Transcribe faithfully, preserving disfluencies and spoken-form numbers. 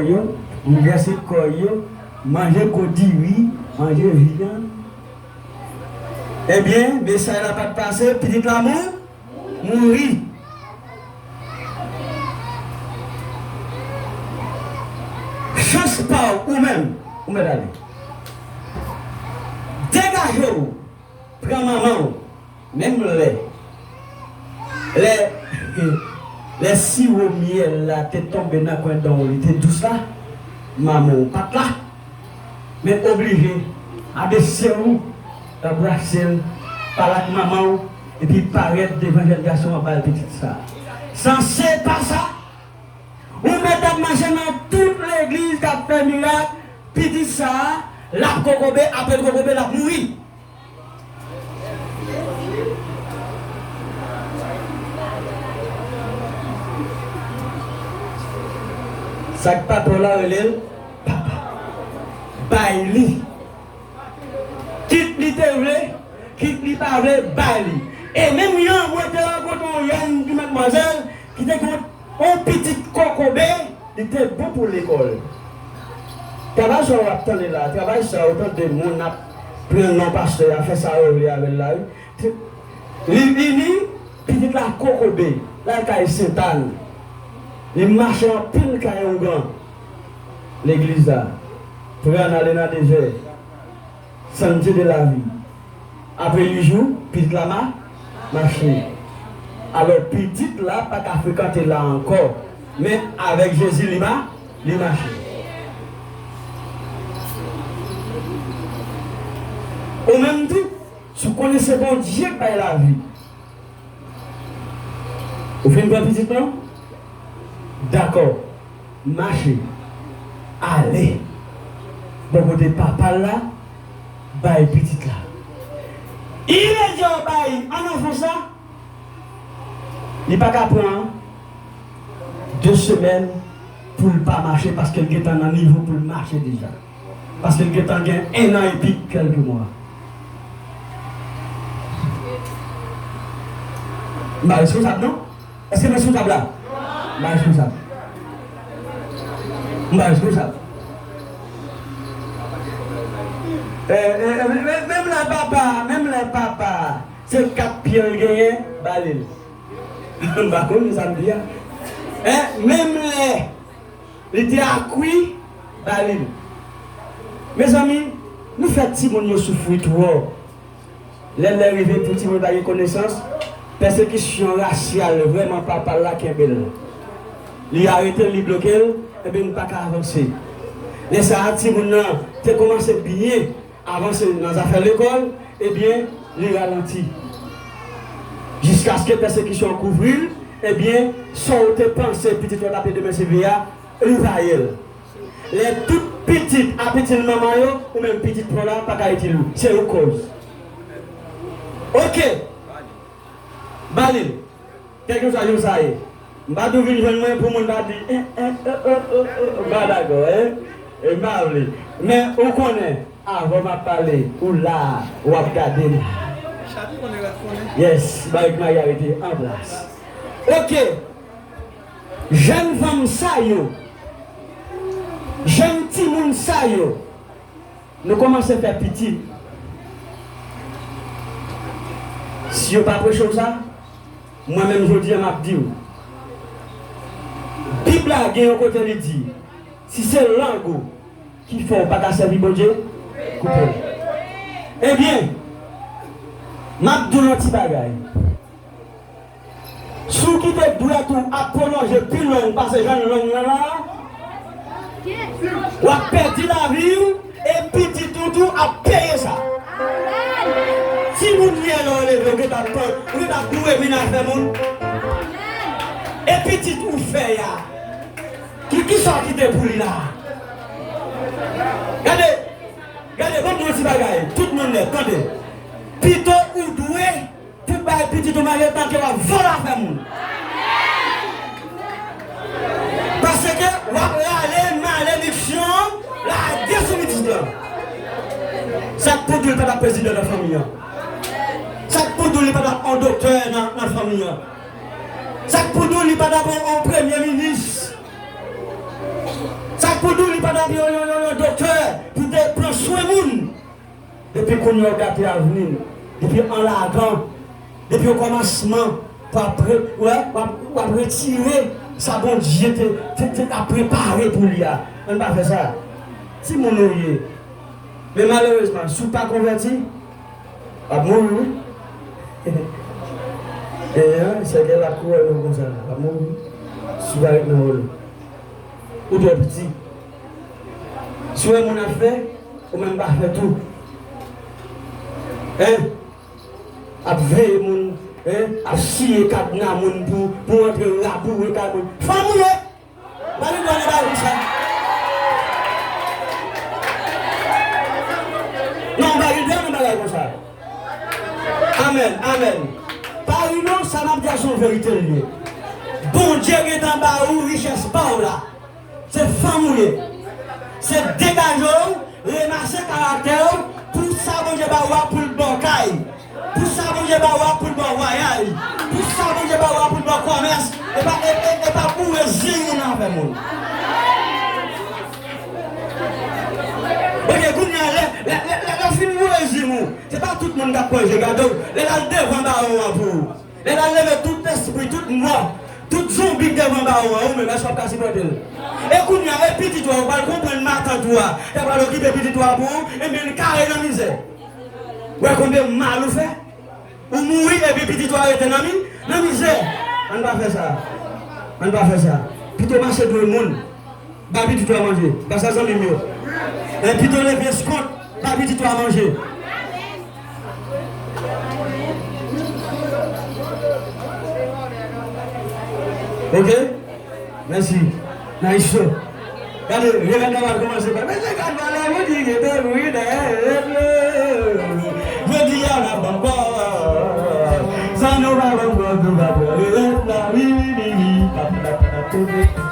yo, boulvèse kò yo, manje gwo diri, manje vyann. Ebyen, mesaj la pa t pase, pitit la mou-, mouri. Chans pa w, ou menm, ou mèt ale. Degaje w, pran manman w, menm lè, lè, lè siwo myèl la te tonbe nan kwen dan w, li te dous la, manman w pa t la. Men oblije, abese w, anbrase l, pale ak manman w, epi parèt devan jèn gason an, ba l pitit sa. Sanse pa sa, ou mèt ap mache nan tout legliz k ap fè mirak, pitit sa, l ap kokobe, apre l kokobe, l ap mouri. Sa k pa pa w la, rele l papa. Bay li. Kit li te vle, kit li pa vle, bay li. E menm jan mwen te rankontre yon jèn ti madmwazèl ki te gen yon pitit kokobe, li te bon pou lekòl. Travay sa w ap tande la, travay sa w tande moun ap pran non pastè a, fè sa yo vle avè l la, wi. Li vini, pitit la kokobe, l al kay Sentàn. Li mache anpil kay ougan legliz la. Pran ale nan dezè. Sentier de la vie. Apre uit jou, pitit la ma-, mache. Alò, pitit la pa ka frekante la ankò. Men avèk Jezi, li ma-, li mache. Ou menm tou, si w konnen se Bondye k bay lavi, ou fin pran pitit lan? Dakò. Mache. Ale. Bò kote papa l la, bay pitit la. Imedya w bay an anfans la, li pa ka pran de semèn pou l pa mache, paske l gentan nan nivo pou l mache deja. Paske l gentan gen en an epi kèlke mwa. M pa reskonsab, non? Èske m reskonsab la? M pa reskonsab. M pa reskonsab. Eh, eh, eh, men-, men-, menm lè papa, menm lè papa, se kat pye l genyen, ba li l. M pa konn sa m di a. Eh, menm lè li te akwi, ba li l. Mezanmi, nou fè timoun yo soufri twòp. Lè lè rive pou timoun pa gen konesans, pèsekisyon rasyal vrèman papa l la kenbe l. Li arete l, li bloke l, ebyen, li pa ka avanse. Lè sa a, timoun nan te kòmanse byen avanse nan zafè lekòl, ebyen, li ralanti. Jiskaske pèsekisyon an kouvri l, ebyen, sa w te panse pitit ou t ap demen seve a, li rayi l. Lè tout pitit ap itil manman yo, ou menm pitit pa w la pa ka itil ou. Se ou k kòz. Oke. Ba li l. Kèlkeswa jan sa ye. M pa di w vin jwenn mwen pou moun pa di, eh, eh, eh, eh, eh, eh, m pa dakò, eh. E m pa vle. Men ou konnen, avan m ap pale, ou la, w ap gade m. Yes, bagay k mari a rete an plas. Oke. Jèn fanm sa yo, jèn timoun sa yo, nou kòmanse fè pitit. Si yo pa preche w sa, mwen menm jodi a m ap di w. Bib la gen yon kote li di, si se lang ou ki fè w pa ka sèvi Bondye, koupe l. Ebyen, m ap di w yon ti bagay. Si w kite dwèt ou ap pwolonje pi long pase jan l long nan la, w ap pèdi lavi w e pitit ou tou ap peye sa. Timoun ye lè w leve, ou gentan pran, ou gentan boure vin afè moun. E pitit ou fè a, ki, kisa w kite pou li la? Gade, gade, ban m di w yon ti bagay, tout moun nèt, tande. Pito ou dwe pou bay pitit ou manje tanke w ap vòlò afè moun. Paske w ap rale malediksyon lage sou pitit lan. Sa k pou di w li pa t ap prezidan nan fanmi an? Sa k pou di w li pa t ap yon doktè nan, nan fanmi an? Sa k pou di w li pa t ap yon, yon premye minis? Sa Pou di w li pa t ap yon, yon, yon, yon doktè pou te pran swen moun. Depi kounye a w gate avni l. Depi an lagan. Depi okòmansman, w ap re-, w ap, w ap retire sa Bondye te, te, te ap prepare pou li a. Ann pa fè sa. Timoun ou ye. Men malerezman, si w pa konvèti, w ap mouri, wi. E, en, sèkèy la ap kouri nou konsa, w ap mouri, wi. Si w pa ret nan wòl ou. Ou twò piti. Si w wè moun ap fè, ou menm pa fè tou. En? Ap veye moun, en? Ap siye kadna moun pou, pou antre raboure kay moun. Fanm ou ye! Pa gen dwa nan bagay konsa. Non, pa gen dwa nan bagay konsa. Amèn, amèn. Parino, sa m ap di a se yon verite l ye. Bondye gentan ba ou richès pa w la. Se fanm ou ye. Se degaje w, remase karaktè w, pou sa Bondye ba ou a pou l ba w kay. Pou sa Bondye ba ou a pou l ba w vwayaj. Pou sa Bondye ba ou a pou l ba w kòmès. E pa, e, e, e pa boure zen moun nan avè moun. Paske kounye a, lè, lè, lè, lè, lè w fin boure zen ou, se pa tout moun k ap pran je gade w. Lè l al devan bawo an pou ou. Lè l al leve tout espri, tout mò, tout zonbi k devan bawo an, ou menm, èske w ap ka sipòte l? E kounye a, e pitit ou a, ou pral konprann matant ou a, ki pral okipe pitit ou a pou ou, ebyen, li kare nan mizè. Ou wè konbyen mal ou fè? Ou mouri, epi pitit ou a rete nan mi-, nan mizè. Ann pa fè sa. Ann pa fè sa. Pito mache dwe moun. Ba pitit ou a manje. Ba sa zanmi m yo. E pito leve eskont. Ba pitit ou a manje. Ok? Mèsi. Nice show. Gade, rev nan pral kòmanse pa. Mesye, gad valè moun ki gen dèyè wi dèyè. Jodi a n ap ankò. Sa nou pa ankò, nou pa pran rev la. Wi, wi, wi, wi. Pa, pa, pa, pa, pa.